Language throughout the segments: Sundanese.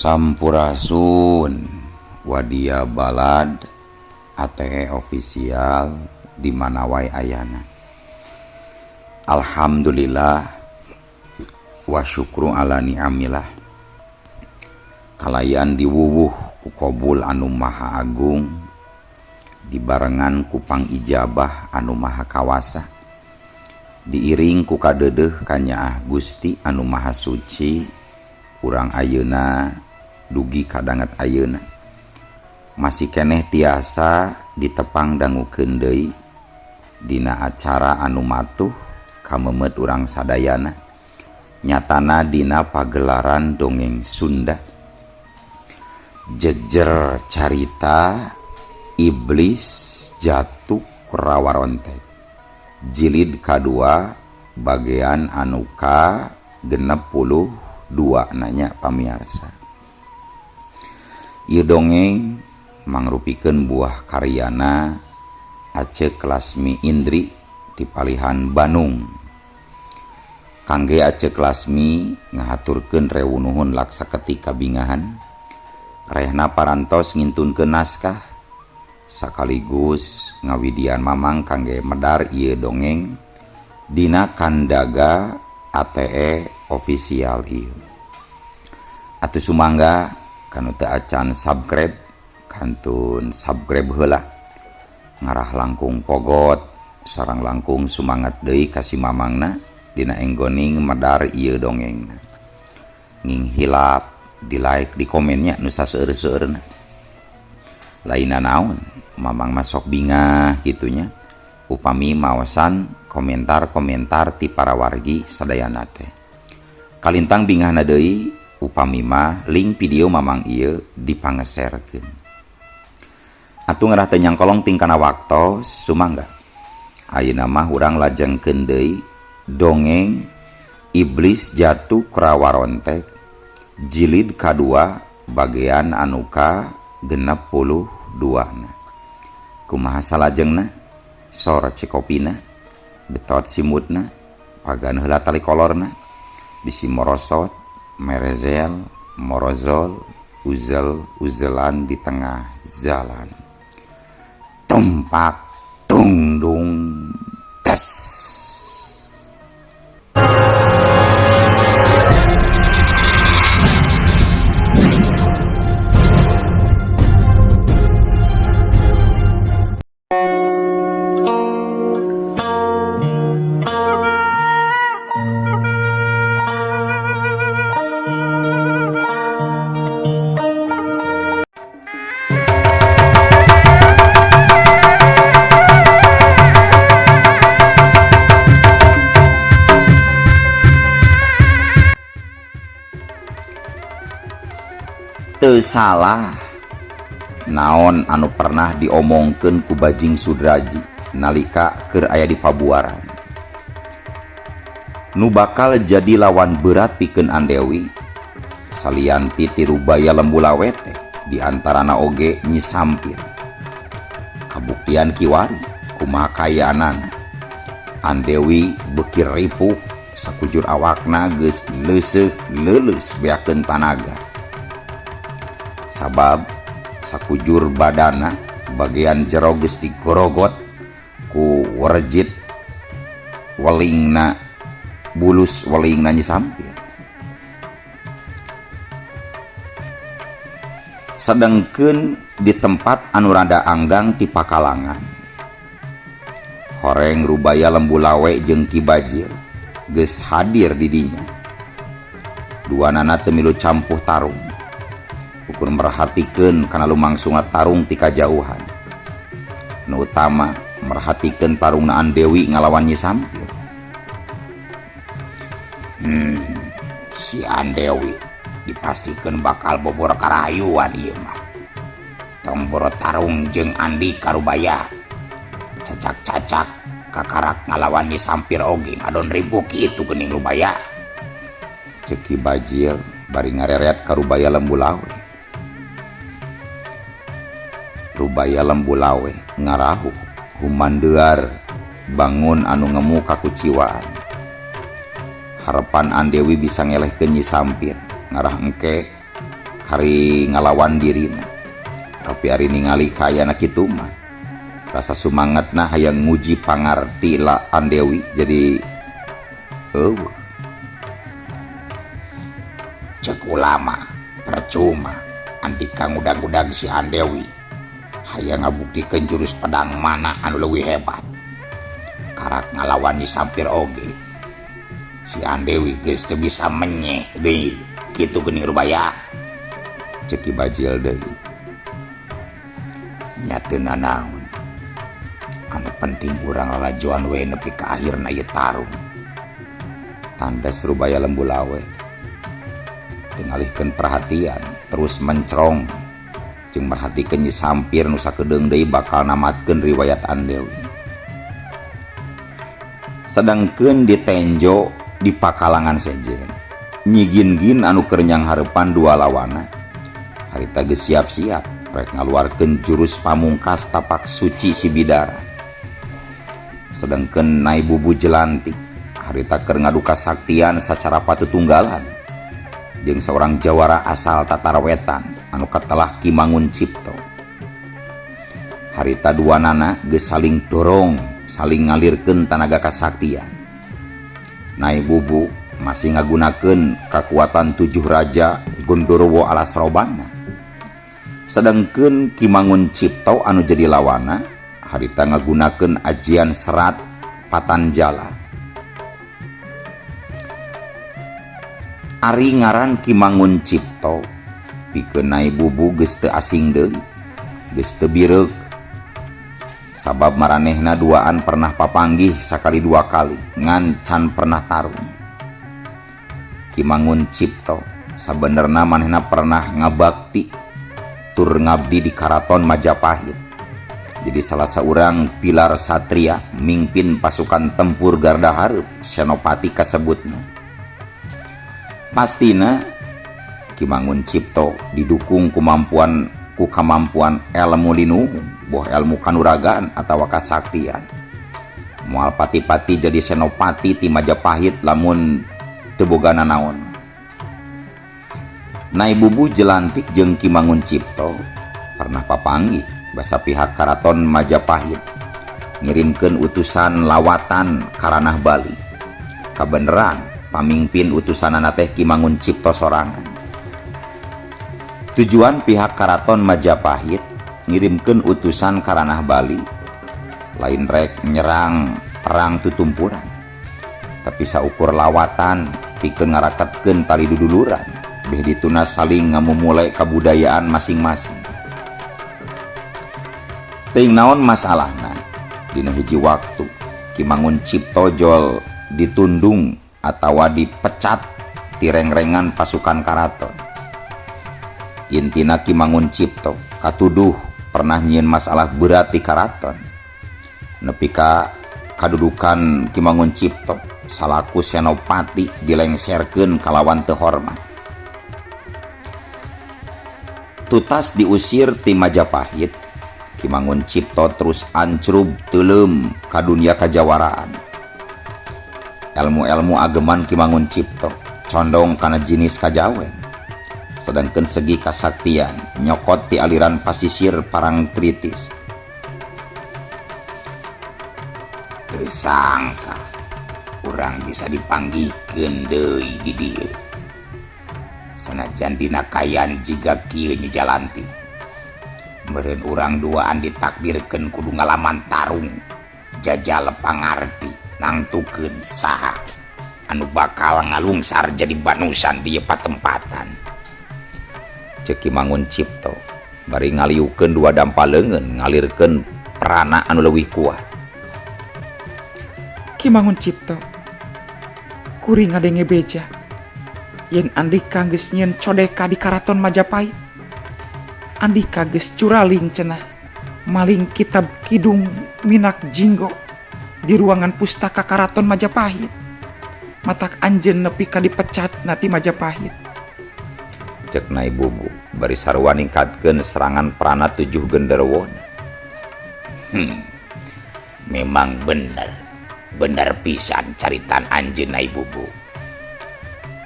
Sampurasun Wadia Balad ATE official di mana wae ayana. Alhamdulillah wa syukru ala ni'amillah. Kalayan diwuwuh ku qabul anu maha agung, dibarengan ku pangijabah anu maha kawasa, diiring ku kadeudeuh kanyaah Gusti anu maha suci. Urang ayeuna dugi kadanget ayeuna masih keneh tiasa ditepang dangukeun deui dina acara anu matuh kamemet urang sadayana, nyatana dina pagelaran dongeng Sunda jejer carita Iblis Jatuh Rawarontek jilid kadua bagian anu ka 62 nanya pamiarsa. Ieu dongeng mangrupikeun buah karyana Acek Lasmi Indri di Palihan Bandung. Kangge Acek Lasmi ngahaturkeun rewu nuhun laksa ketika bingahan rehna parantos ngintunkeun naskah sakaligus ngawidian mamang kangge medar ieu dongeng dina kandaga ATE official ieu. Atuh sumangga kanu teu acan subscribe kantun subscribe heula, ngarah langkung pogot sareng langkung sumangat deui ka si mamangna dina enggoning medar ieu dongengna. Nging hilap di like di komennya nu saseueur-seueurna. Lainna naon mamang masok bingah kitunya upami maosan komentar-komentar ti para wargi sadayana teh. Kalintang bingahna deui upami mah link video mamang ieu dipangeserkeun. Atuh ngarah teu nyangkolong tingkana waktos sumangga. Ayeuna mah urang lajengkeun deui dongeng Iblis Jatuh Rawarontek jilid kadua bagian anu ka 62 na. Kumaha salajengna? Sor cikopina, betot simutna, pagan heula tali kolorna, bisi morosot, merezel, morozol, uzel, uzelan di tengah jalan. Tumpak, tungdung, tes. Teu salah naon anu pernah diomongkeun ku Bajing Sudraji nalika keur aya di pabuaran. Nu bakal jadi lawan berat pikeun Andewi salian ti Rubaya Lembu Lawe teh di antarana oge Nyi Sampir. Kabuktian kiwari kumaha kayaanana. Andewi beuki ripuh sakujur awakna geus leuseuh leuleus beakeun tanaga. Sabab sakujur badana bagian jero geus digorogot ku werjit welingna bulus welingna Nyi Sampir. Sedengkeun di tempat anu rada anggang ti pakalangan, horeng Rubaya Lembu Lawe jeung Ki Bajil geus hadir di dinya. Duanana teu milu campuh tarung, ukur merhatikeun kana lumangsungna tarung ti kajauhan. Nu utama merhatikeun tarungna Andewi ngalawan Nyi Sampir. Si Andewi dipastikeun bakal bobor karayuan ieu mah. Tong boro tarung jeung Andika Rubaya. Cacak-cacak kakarak ngalawan Nyi Sampir oge ngadon ribu kitu geuning Rubaya. Ceuk Ki Bajil bari ngareret ka Rubaya Lembu Lawe. Rubaya Lembu Lawe ngarahuh humandear bangun anu ngemu kakuciwaan. Harapan Andewi bisa ngelehkeun Nyi Sampir ngarah engke Kari ngalawan dirina. Tapi ari ningali kaayana kitu mah rasa sumangatna hayang nguji pangarti La Andewi jadi eueuh. Cek ulama percuma andika ngudag-udag si Andewi hayang ngabuktikeun jurus pedang mana anu leuwih hebat. Karak ngalawan Nyi Sampir oge si Andewi geus teu bisa menyeh deui kitu geuning Rubaya. Cek Ki Bajil deui. Nya teu nanaon. Anu penting urang lalajoan we nepi ka akhirna ieu tarung. Tandes Rubaya Lembu Lawe. Teu ngalihkeun perhatian terus mencrong jeung merhatikeun Nyi Sampir nu sakedeung deui bakal namatkeun riwayat Andewi. Sedangkeun di tenjo di pakalangan sejen, Nyi Gin-gin anu keur nyanghareupan dua lawana harita geus siap-siap rek ngaluarkeun jurus pamungkas tapak suci si bidara. Sedangkeun Nai Bubu Jelantik harita keur ngadu kasaktian sacara patutunggalan jeung seorang jawara asal Tatar Wetan anu katelah Ki Mangun Cipto. Harita duanana geus saling dorong, saling ngalirkeun tanaga kasaktian. Nai Bubu masih ngagunakeun kakuatan 7 raja Gondorowo alas robana. Sedangkeun Ki Mangun Cipto anu jadi lawana harita ngagunakeun ajian serat Patanjala. Ari ngaran Ki Mangun Cipto pikeun Nai Bubu geus teu asing deui, geus teu bireuk. Sabab maranehna duaan pernah papanggih sakali dua kali ngan can pernah tarung. Ki Mangun Cipto sabenerna manehna pernah ngabakti tur ngabdi di Karaton Majapahit. Jadi salah seorang pilar satria mimpin pasukan tempur Garda Hareup Senopati kasebutna. Pastina Ki Mangun Cipto didukung ku kamampuan ilmu linuhung, boh ilmu kanuragan atawa kasaktian. Moal pati-pati jadi senopati ti Majapahit lamun teu boga nanaon. Nai Bubu Jelantik jeung Ki Mangun Cipto pernah papanggih basa pihak Karaton Majapahit ngirimkeun utusan lawatan ka ranah Bali. Kabeneran pamingpin utusanana teh Ki Mangun Cipto sorangan. Tujuan pihak Karaton Majapahit ngirimkeun utusan ka ranah Bali lain rek nyerang perang tutumpuran, tapi saukur lawatan pikeun ngaraketkeun tali duduluran beh dituna saling ngamumule kabudayaan masing-masing. Teuing naon masalahna dina hiji waktu Ki Mangun Cipto jol ditundung atawa dipecat ti rengrengan pasukan karaton. Intina Ki Mangun Cipto katuduh pernah nyieun masalah berat di karaton. Nepi ka kadudukan Ki Mangun Cipto salaku senopati dilengserkeun kalawan teu hormat. Tutas diusir ti Majapahit, Ki Mangun Cipto terus ancrub teuleum ka dunia kajawaraan. Ilmu-ilmu ageman Ki Mangun Cipto condong kana jinis kajawen. Sedangkan segi kasaktian nyokot ti aliran pasisir Parangtritis. Teu sangka urang bisa dipanggihkeun deui di dieu. Sanajan dina kayan jiga kieu Nyi Jalantik. Meureun urang duaan ditakdirkeun kudu ngalaman tarung jajal pangarti nangtukeun saha anu bakal ngalungsar jadi banusan di patempatan. Cek Ki Mangun Cipto bari ngaliukeun dua dampa leungeun ngalirkeun prana anu leuwih kuat. Ki Mangun Cipto kuring ngadenge beja yen Andika geus nyieun codeka di Karaton Majapahit. Andika geus curaling cenah maling kitab Kidung Minak Jinggo di ruangan pustaka Karaton Majapahit. Matak anjeun nepi ka dipecat na ti Majapahit. Cek Nai Bubu bari sarua ningkatkeun serangan prana 7 genderwona. Memang bener, bener pisan caritan anjeun Nai Bubu.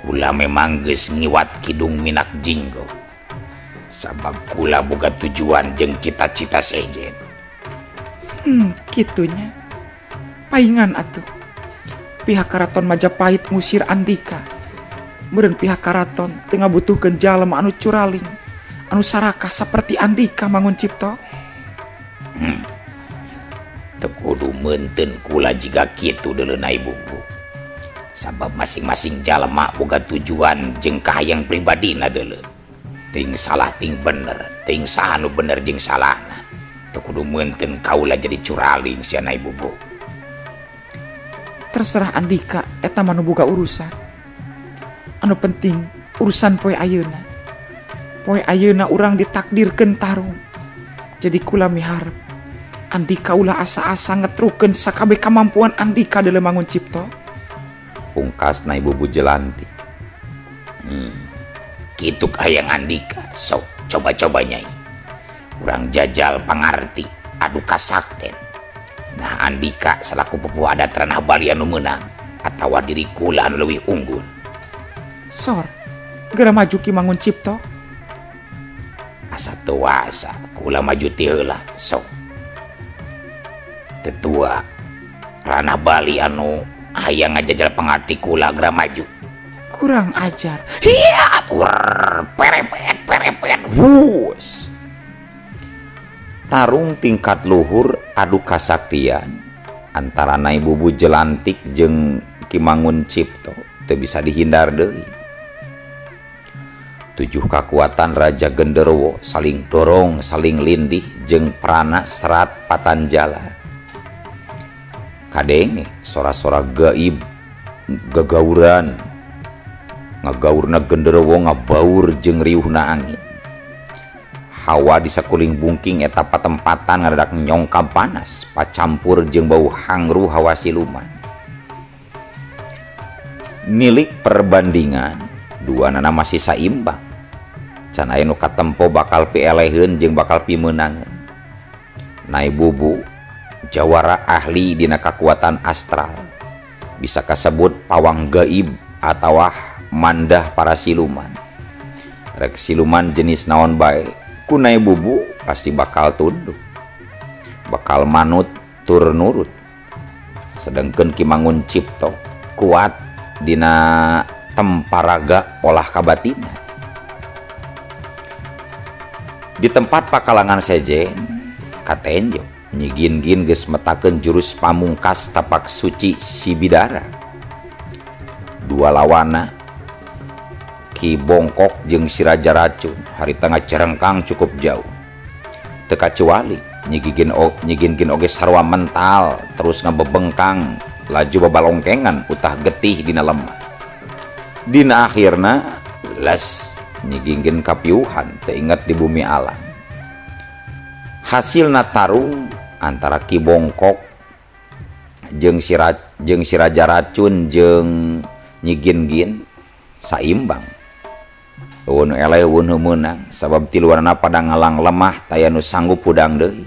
Kula memang geus ngiwat Kidung Minak Jinggo. Sabab kula boga tujuan jeung cita-cita sejen. Kitu nya. Paingan atuh. Pihak Karaton Majapahit ngusir Andika. Meureun pihak Karaton teu ngabutuhkeun jalma anu curaling, anu sarakah saperti Andika Mangun Cipto. Teu kudu meunteun kula jiga kitu deuleu Nai Bubu. Sabab masing-masing jalma boga tujuan jeung kahayang pribadina deuleu. Ting salah ting bener, ting saha nu bener jeung salahna. Teu kudu meunteun kaula jadi curaling sia Nai Bubu. Terserah Andika, eta mah nu boga urusan. Anu penting urusan poe ayeuna. Poe ayeuna urang ditakdirkeun tarung. Jadi kula miharep Andika ulah asa-asa ngetrukeun sakabeh kamampuan Andika dalam Mangun Cipto. Pungkas Nai Bubu Jelantik. Kitu kahayang Andika, sok coba-coba nyai. Urang jajal pangarti adu kasakten. Nah Andika selaku pupuhu adat Ranah Bali anu meunang atawa diri kula anu leuwih unggul. Sor, geura maju Ki Mangun Cipto. Asa teu asa kula maju ti heula sok. Tetua Ranah Bali anu hayang ngajajal pangarti kula geura maju. Kurang ajar. Hiat, ur, perepet, perepet, wus. Tarung tingkat luhur adu kasaktian antara Nai Bubu Jelantik jeung Ki Mangun Cipto teu bisa dihindar deui. Tujuh kakuatan Raja Genderuwo saling dorong, saling lindih jeung prana serat patanjala. Kadenge sora-sora gaib gagauran ngagaurna genderuwo ngabaur jeung riuhna angin. Hawa di sakuling bungking eta patempatan ngadadak nyongkab panas, pacampur jeung bau hangru hawa siluman. Nilik perbandingan, dua nana masih saimbang. Can aya nu katempo bakal pieleheun jeung bakal pimeunangeun. Nai Bubu jawara ahli dina kakuatan astral, bisa kasebut pawang gaib atawa mandah para siluman. Rek siluman jenis naon bae, ku Nai Bubu pasti bakal tunduk, bakal manut tur nurut. Sedangkan Ki Mangun Cipto kuat dina temparaga olah kabatinan. Di tempat pakalangan sejen katenjo Nyi Gin-gin geus metakeun jurus pamungkas tapak suci si bidara. Dua lawana Ki Bongkok jeung si Raja Racun harita ngacerengkang cukup jauh. Teu kacuali Nyi Gin-gin oge sarua mental terus ngabebengkang laju babalongkengan utah getih dina lemah. Dina akhirna les Nyi Gin-gin kapiuhan teu inget di bumi alam. Hasilna tarung antara Ki Bongkok jeung si Raja Racun jeung Nyi Gin-gin saimbang. Eueun nu eleh eueun nu meunang sabab tiluanana pada ngalang lemah taya nu sanggup hudang deui.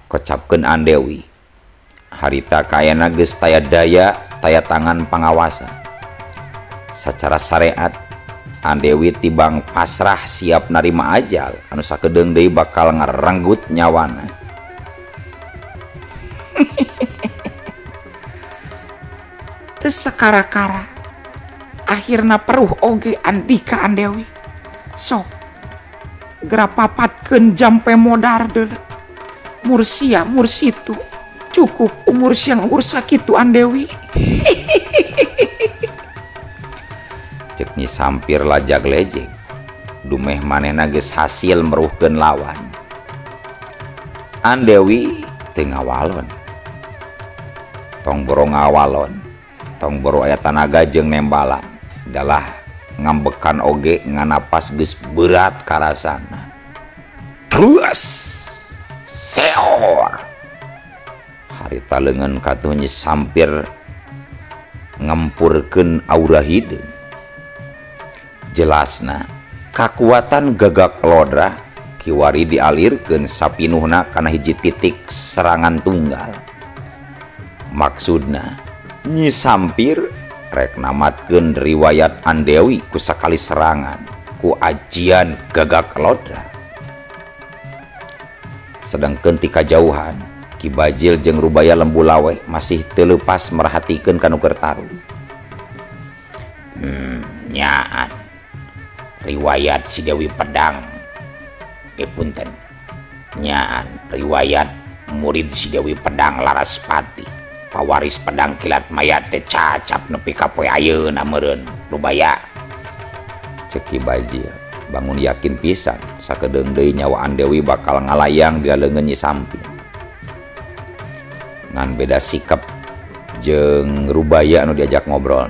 Kocapkeun Andewi harita kaayana geus taya daya taya tangan pangawasa. Sacara syariat Andewi tibang pasrah siap narima ajal anu sakedeung deui bakal ngarenggut nyawana. Teu sakara-kara akhirna peruh oge Andika Andewi. Sok geura papatkeun jampe modar deuleu. Mursia mursitu cukup umur siang umur sakitu Andewi. Cek Nyi Sampir lajag lejeg dumeh manehna geus hasil meruhkeun lawan. Andewi teu ngawalon, tong boro ngawalon, tong boro aya tanaga jeung nembalan, dalah ngambekan oge nganapas geus berat karasana. Terus seor harita leungeun katuh Nyi Sampir ngempurkeun aura hideung. Jelasna kakuatan gagak lodra kiwari dialirkeun sapinuhna kana hiji titik serangan tunggal. Maksudna Nyi Sampir rek namatkeun riwayat Andewi ku sakali serangan Ku ajian Gagak Lodra. Sedangkan ti kajauhan, Ki Bajil jeung Rubaya Lembu Lawe masih teu leupas merhatikeun ka nu keur tarung. Nyaan riwayat si Dewi Pedang, eh, punten, nyaan riwayat murid si Dewi Pedang Laraspati, pawaris pedang kilat mayat teh cacap nepi ka poe ayeuna meureun, Rubaya. Cek Ki Bajil bangun yakin pisan sakedeung deui nyawa Andewi bakal ngalayang di leungeun Nyi Sampir. Ngan beda sikap jeung Rubaya anu diajak ngobrol.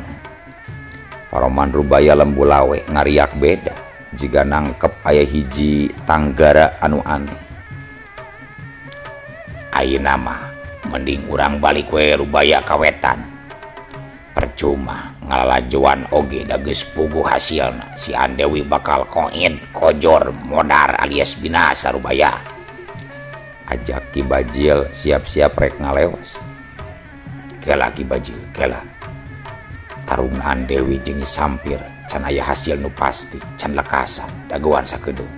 Paroman Rubaya Lembu Lawe ngariak beda jiga nangkep aya hiji tanggara anu aneh. Ayeuna mah mending urang balik we, Rubaya, ka wetan. Percuma ngalalajoan oge, da geus puguh hasilna si Andewi bakal koid kojor modar alias binasa, Rubaya. Ajak Ki Bajil siap-siap rek ngaleos. Kela, Ki Bajil, kela. Tarung Andewi jeung Nyi Sampir can aya hasil nu pasti, can lekasan, dagoan sakedeung.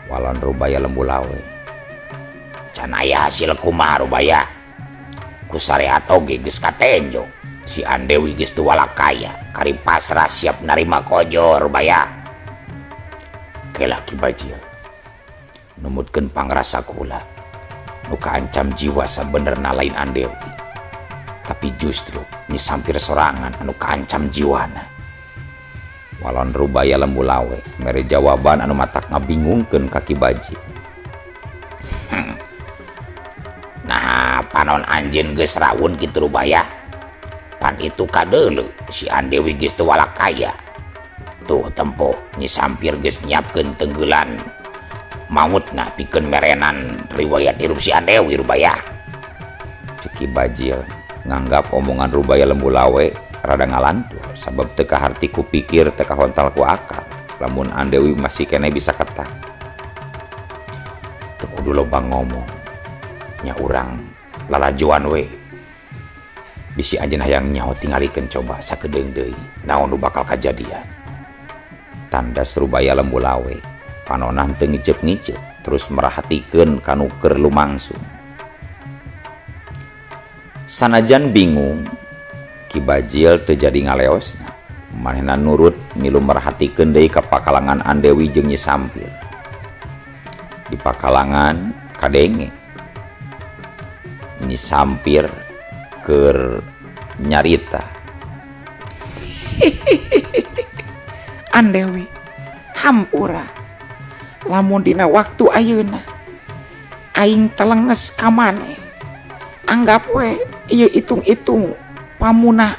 Walon Rubaya Lembu Lawe. Can aya hasil kumaha, Rubaya? Ku syariat oge geus katenjo si Andewi geus teu walakaya, kari pasrah siap narima kojor, Rubaya. Kela, Ki Bajil, numutkeun pangrasa kula, nu kaancam jiwa sabenerna lain Andewi, tapi justru Nyi Sampir sorangan anu kaancam jiwana. Walon Rubaya Lembu Lawe mere jawaban anu matak ngabingungkeun ka Ki Bajil. Nah, panon anjeun geus rawun kitu, Rubaya? Pan itu kadeuleu si Andewi geus teu walakaya. Tuh tempo Nyi Sampir geus nyiapkeun tenggelan mautna pikeun merenan riwayat hirup si Andewi, Rubaya. Cek Ki Bajil nganggap omongan Rubaya Lembu Lawe rada ngalantur sabab teu kaharti ku pikir, teu kahontal ku akal lamun Andewi masih keneh bisa ketak. Teu kudu loba ngomong nya, urang lalajoan we. Bisi anjeun hayang nyaho, tingalikeun coba sakedeung deui naon nu bakal kajadian. Tandas Rubaya Lembu Lawe panonah teu ngiceup-ngiceup, terus merhatikeun ka nu keur lumangsung. Sanajan bingung, Ki Bajil teu jadi ngaleosna. Manehna nurut milu merhatikeun deui ka pakalangan Andewi jeung Nyi Sampir. Di pakalangan kadenge Nyi Sampir keur nyarita. Andewi, hampura lamun dina waktu ayeuna aing telenges ka maneh. Anggap we ieu hitung-hitung pamunah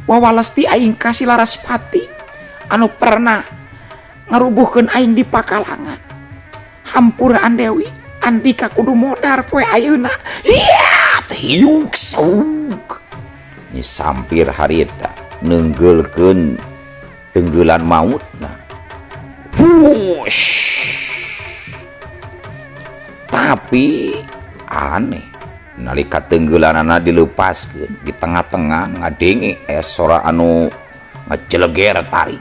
wawales ti aing ka si Laraspati anu pernah ngarubuhkeun aing di pakalangan. Hampura, Andewi, Andika kudu modar poe ayeuna. Iya, hiuk sauk. Nyi Sampir harita neunggeulkeun tenggelan mautna. Wush. Tapi aneh, nalika tenggelanana dilepaskeun, di tengah-tengah ngadenge aya sora anu ngejeleger tarik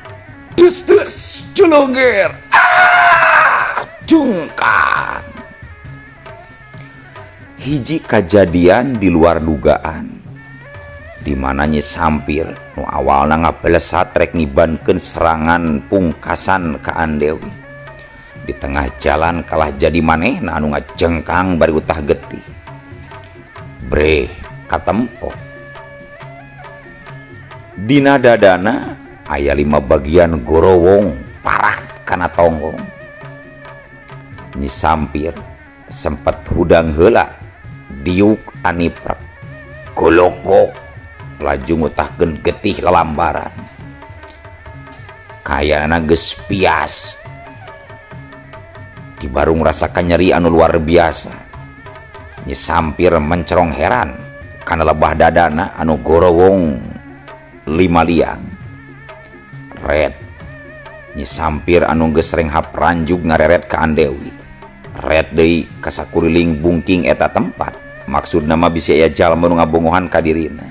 des des jeleger, ah, jungkan. Hiji kajadian di luar dugaan di mana Nyi Sampir nu awalna ngabelesat rek ngibankeun serangan pungkasan ka Andewi, di tengah jalan kalah jadi manehna anu ngajengkang bari utah getih. Bre, katempo dina dadana aya lima bagian gorowong parat kana tonggong. Nyi Sampir sempat hudang heula, diuk aniprek golokok, laju ngutahkeun getih lalambaran. Kayana geus pias di barung rasakan nyeri anu luar biasa. Nyi Sampir mencerong heran kana lebah dadana anu gorowong lima liang. Red. Nyi Sampir anu geus renghap ranjug ngareret ka Andewi. Red deui ka sakuriling bungking eta tempat, maksudna mah bisi aya jalma nu ngabongohan ka dirina.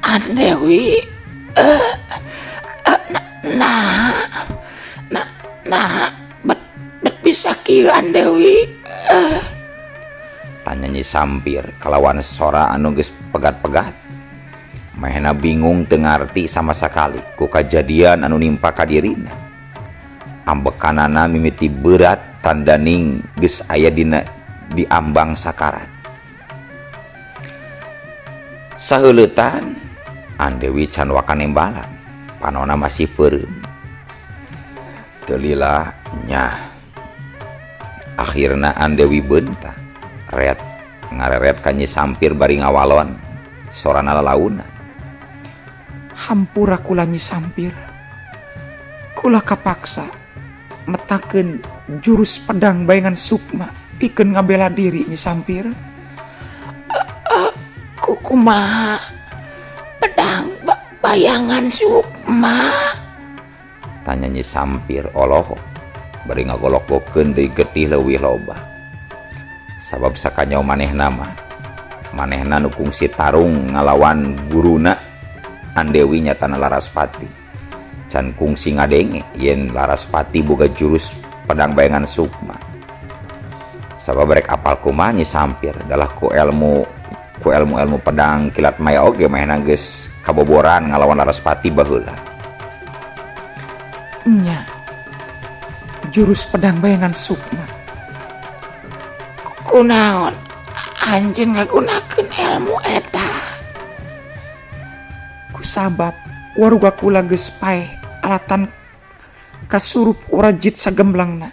Andewi, Nah, nah, nah, bet, bet bisa kieu Andewi. Tanya Nyi Sampir kalawan sora anu geus pegat-pegat. Manehna bingung teu ngarti sama sakali ku kajadian anu nimpa ka dirina. Ambekanana mimiti berat tandaning geus aya dina di ambang sakarat. Saheuleutan Andewi can waka nembalan, panona masih peureum. Teu lila nyah. Akhirna Andewi beunta ret ngareret ka Nyi Sampir bari ngawalon sorana lalauna. Hampura kula, Nyi Sampir. Kula kapaksa metakeun jurus pedang bayangan sukma pikeun ngabela diri, Nyi Sampir. Kukumaha pedang bayangan sukma? Tanya Nyi Sampir olohok bari ngagolok-gokeun deui getih leuwih loba. Sabab sakanyaho manehna mah, manehna nu kungsi tarung ngalawan guruna Andewi nyatana Laraspati. Can kungsi ngadenge yen Laraspati boga jurus pedang bayangan sukma. Sabab rek apal kumaha Nyi Sampir dalah ku ilmu-ilmu pedang kilat maya oge manehna geus kaboboran ngalawan Laraspati baheula. Nya. Jurus pedang bayangan sukma. Kunaon anjeun ngagunakeun ilmu eta? Kusabab waruga kula geus paeh alatan kasurup warejit sagemblangna.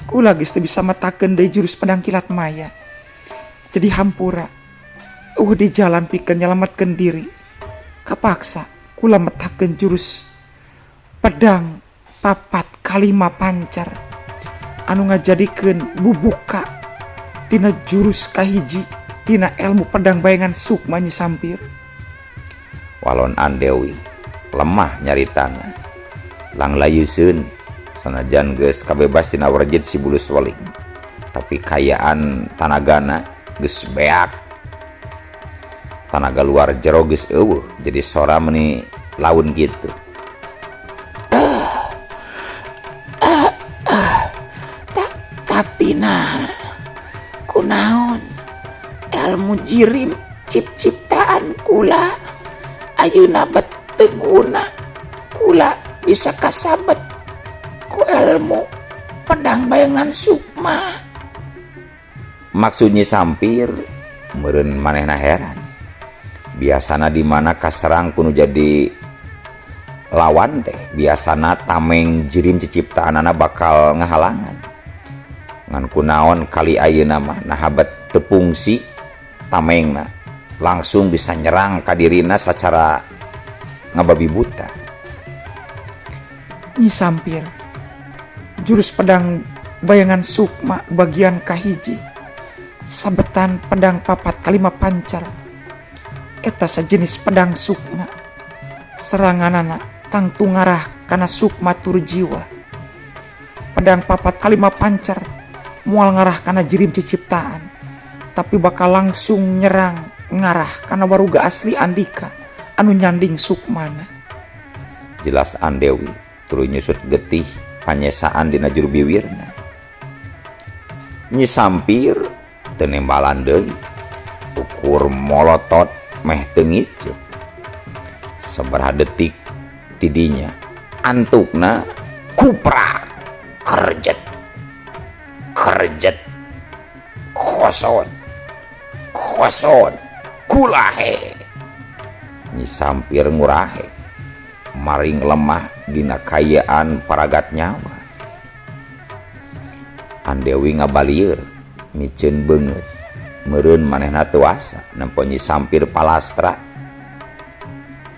Kula geus teu bisa metakeun deui jurus pedang kilat maya. Jadi hampura. Euweuh di jalan pikeun nyalametkeun diri. Kapaksa kula metakeun jurus pedang papat kalima pancar anu ngajadikeun bubuka tina jurus kahiji tina ilmu pedang bayangan sukma, Nyi Sampir. Walon Andewi lemah nyaritana. Langlayuseun sanajan geus kabebas tina warejit si Bulus Weling. Tapi kayaan tanagana geus beak. Tanaga luar jero geus euweuh, jadi sora meni laun gitu. Tapi nah, kunaon ilmu jirim ciptaan kula ayeuna bet teu guna, kula bisa kasabet ku ilmu pedang bayangan sukma? Maksud Nyi Sampir meureun manehna heran. Biasana di mana kaserang ku nu jadi lawan teh, biasana tameng jirim ciciptaanana bakal ngahalangan. Ngan kunaon kali ayeuna mah naha bet teu fungsi tamengna, langsung bisa nyerang ka dirina secara ngababi buta. Nyi Sampir, jurus pedang bayangan sukma bagian kahiji sabetan pedang papat kalima pancar eta sajenis pedang sukma. Seranganana tangtu ngarah kana sukma tur jiwa. Pedang papat kalima pancar moal ngarah kana jirim ciciptaan, tapi bakal langsung nyerang ngarah kana waruga asli Andika anu nyanding sukmana. Jelas Andewi tuluy nyusut getih panyesaan dina juru biwirna. Nyi Sampir teu nembalan deui, ukur molotot meh teu ngicup. Sabaraha detik tidinya antukna kuprak kerjet kerjet kosot kosot kulahe. Nyi Sampir ngurahe maring lemah dina kayaan paragat nyawa. Andewi ngabalieur miceun beungeut, meureun manehna teu asa nempo Nyi Sampir palastra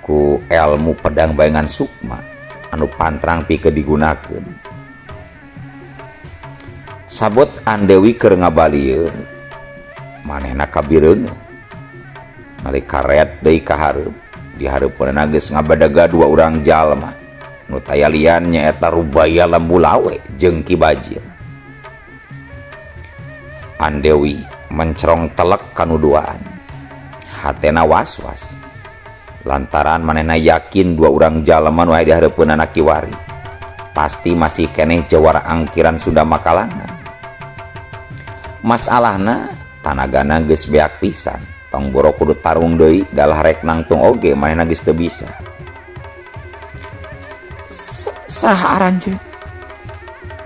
ku elmu pedang bayangan sukma anu pantrang pikeun digunakeun. Sabot Andewi keur ngabalieur, manehna kabireungeun nalika ret deui ka hareup. Di hareupeunna geus ngabadaga dua urang jalma nu taya lian, nyaeta Rubaya Lembu Lawe jeung Ki Bajil. Andewi mencerong telek kanu duaan, hatena was-was. Lantaran manehna yakin dua urang jalma nu aya di hareupeunana kiwari pasti masih keneh jawara angkiran Sunda Makalangan. Masalahna tanagana geus beak pisan, tong boro kudu tarung deui, dalah rek nangtung oge manehna geus teu bisa. Saha aranjeun?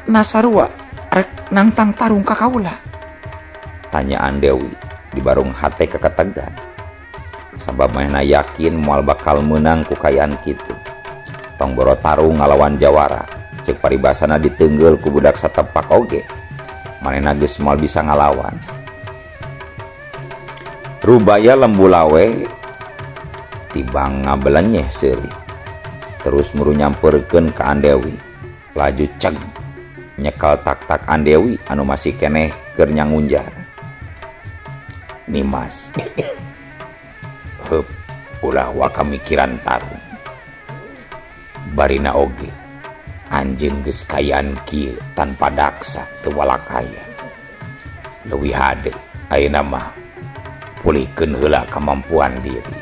Nasarua rek nangtang tarung ka kaula? Tanya Andewi di barung hate keketegan. Sabab manehna yakin moal bakal meunang ku kaayaan kitu. Tong boro tarung ngalawan jawara, cek paribasana diteunggel ku budak satepak oge manehna geus moal bisa ngalawan. Rubaya Lembu Lawe tibang ngabelenyeh seuri, terus muru nyamperkeun ka Andewi, laju ceg nyekel tak-tak Andewi anu masih keneh keur nyangunjar. "Nimas, heup, ulah waka mikiran tarung. Barina oge anjeun geus kaayaan kieu tanpa daksa teu walakaya. Leuwih hade ayeuna mah pulihkeun heula kamampuan diri."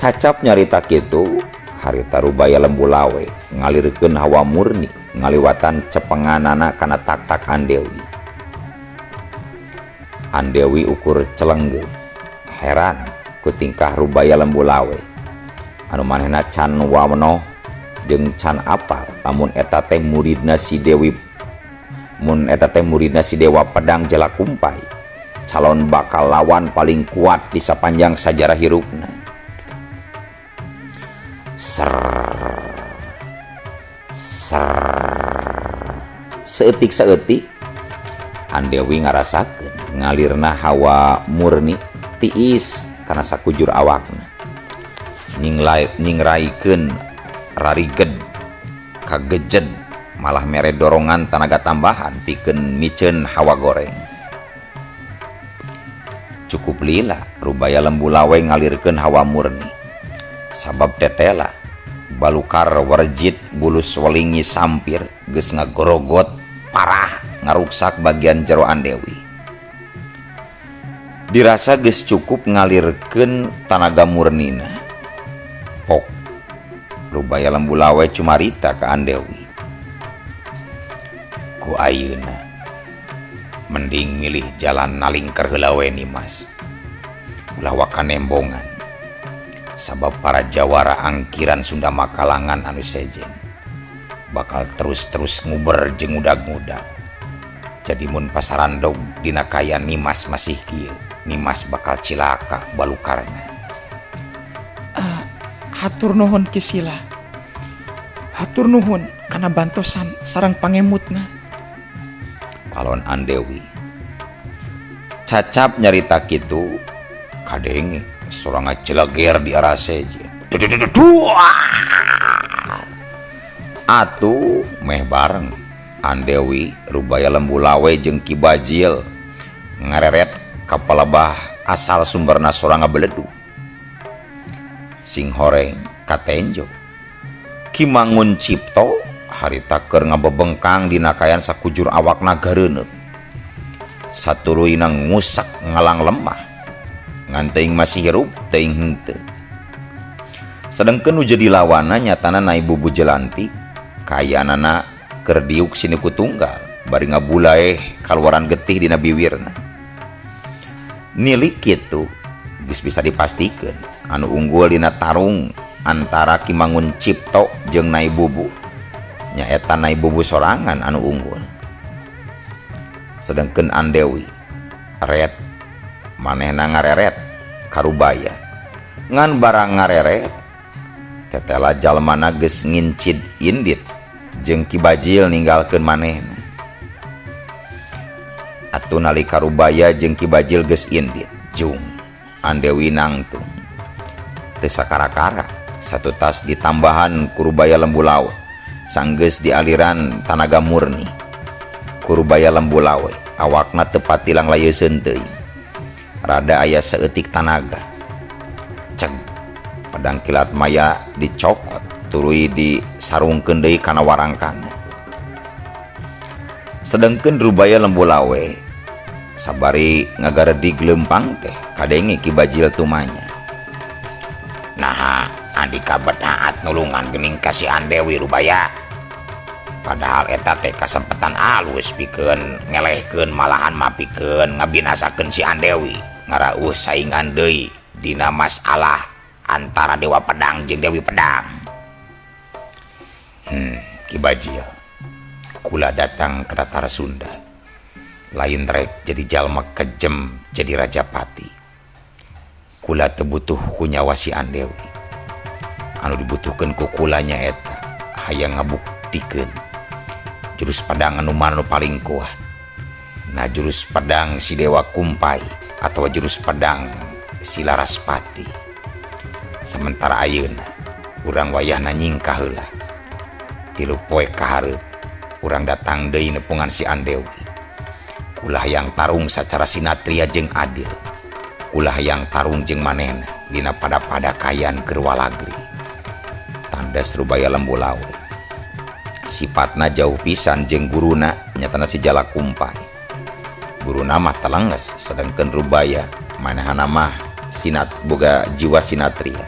Cacap nyarita kitu, harita Rubaya Lembu Lawe ngalirkeun hawa murni ngaliwatan cepenganana kana tak-tak Andewi. Andewi ukur celengge, heran ku tingkah Rubaya Lembu Lawe anu manehna can wanoh jeung can apal lamun eta teh muridna si Dewi, mun eta teh muridna si Dewa Pedang Jalakumpai, calon bakal lawan paling kuat di sapanjang sajarah hirupna. Ser ser, saeutik-saeutik Andewi ngarasakeun ngalirna hawa murni tiis kana sakujur awakna, nyingraikeun rariged kagejed, malah mere dorongan tanaga tambahan pikeun miceun hawa goreng. Cukup lila Rubaya Lembu Lawe ngalirkeun hawa murni, sabab tetela balukar warjit bulus welingi sampir geus ngagorogot parah ngaruksak bagian jero Andewi. Dirasa geus cukup ngalirkeun tanaga murnina, pok Rubaya Lembu Lawe cumarita ka Andewi, "Ku ayeuna mending milih jalan nalingker heula we, Nimas. Ulah waka nembongan, sabab para jawara angkiran Sunda Makalangan anu sejen bakal terus-terus nguber jeung ngudag-ngudag. Jadi mun pasarandog dina kaayaan Nimas masih kieu, Nimas bakal cilaka balukarna." Hatur nuhun, Ki Sila. Hatur nuhun kana bantosan sareng pangemutna. Palon Andewi. Cacap nyarita kitu, kadenge soranga celeger di arah sejen. Atuh meh bareng Andewi, Rubaya Lembu Lawe jeung Ki Bajil ngareret ka palebah asal sumberna soranga beledug. Singhoreng katenjo Ki Mangun Cipto harita keur ngabebengkang dina kaayaan sakujur awakna gareuneuk, satuluyna ngusak ngalang lemah, ngan teuing masih hirup teuing henteu. Sedengkeun nu jadi lawanna nyatana Nai Bubu Jelantik, kaayaanana keur diuk siniku tunggal bari ngabulaeh kaluaran getih dina biwirna. Nilik kitu geus bisa dipastikeun anu unggul dina tarung antara Ki Mangun Cipto jeung Nai Bubu nyaeta Nai Bubu sorangan anu unggul. Sedengkeun Andewi ret manehna ngareret karubaya, ngan barang ngareret tetela jalmana geus ngincid indit jeung Ki Bajil ninggalkeun manehna. Atuh nalika Rubaya jeung Ki Bajil geus indit, jung Andewi nangtung teu sakara-kara. Satu tas ditambahan ku Rubaya Lembu Lawe, sanggeus dialiran tanaga murni ku Rubaya Lembu Lawe, awakna teu patilang layeuseun teuing, rada aya saeutik tanaga. Ceg, pedang kilat maya dicokot, tuluy disarungkeun deui kana warangkana. Sedengkeun Rubaya Lembu Lawe sabari ngagaredig leumpang teh, kadenge Ki Bajil tumanya. Naha Andika bet haat nulungan geuning ka si Andewi Rubaya. Padahal eta teh kasempetan alus pikeun ngelehkeun malahan mah pikeun ngabinasakeun si Andewi. Ngarauh saingan deui dina masalah antara Dewa Pedang jeung Dewi Pedang. Ki Bajil, kula datang ke Tatar Sunda. Lain rek jadi jalma kejem jadi Rajapati. Kula teu butuh ku nyawa si Andewi. Anu dibutuhkeun ku kula nyaeta hayang ngabuktikeun jurus pedang anu mana nu paling kuat. Nah, jurus pedang si Dewa Kumpai atau jurus pedang si Laraspati. Sementara ayeuna urang wayahna nyingkah heula. 3 poe kahareup urang datang deui nepungan si Andewi. Kula hayang tarung sacara sinatria jeung adil. Kula hayang tarung jeung manehna dina pada-pada kayan keur walagri. Tandas Rubaya Lembu Lawe. Sifatna jauh pisan jeung guruna nyatana si Jala Kumpai. Guruna mah telenges sedangkeun Rubaya manehna mah sinat boga jiwa sinatria.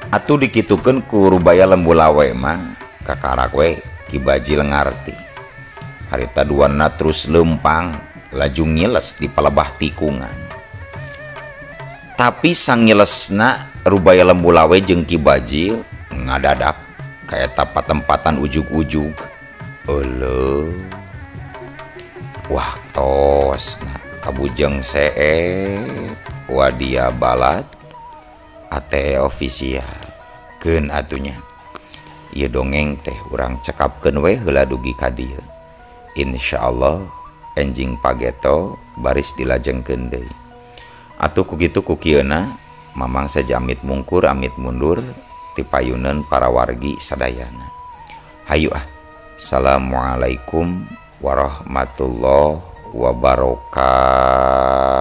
Atuh dikitukeun ku Rubaya Lembu Lawe mah kakarak we Ki Bajil ngarti. Harita duana terus lempang laju ngiles di palebah tikungan. Tapi sangilesna Rubaya Lembu Lawe jeung Ki Bajil ngadadak ka eta patempatan ujug-ujug. Euleuh. Wah tos nah kabujeng seet wadia balat ATE official. Keun atunya. Ieu dongeng teh urang cekapkeun we heula dugi ka dieu. Insyaallah enjing pageto baris dilajengkeun deui. Atuh ku kitu ku kieuna Mamang saja amit mungkur amit mundur ti payuneun para wargi sadayana. Hayu ah. Assalamualaikum warahmatullahi wabarakatuh.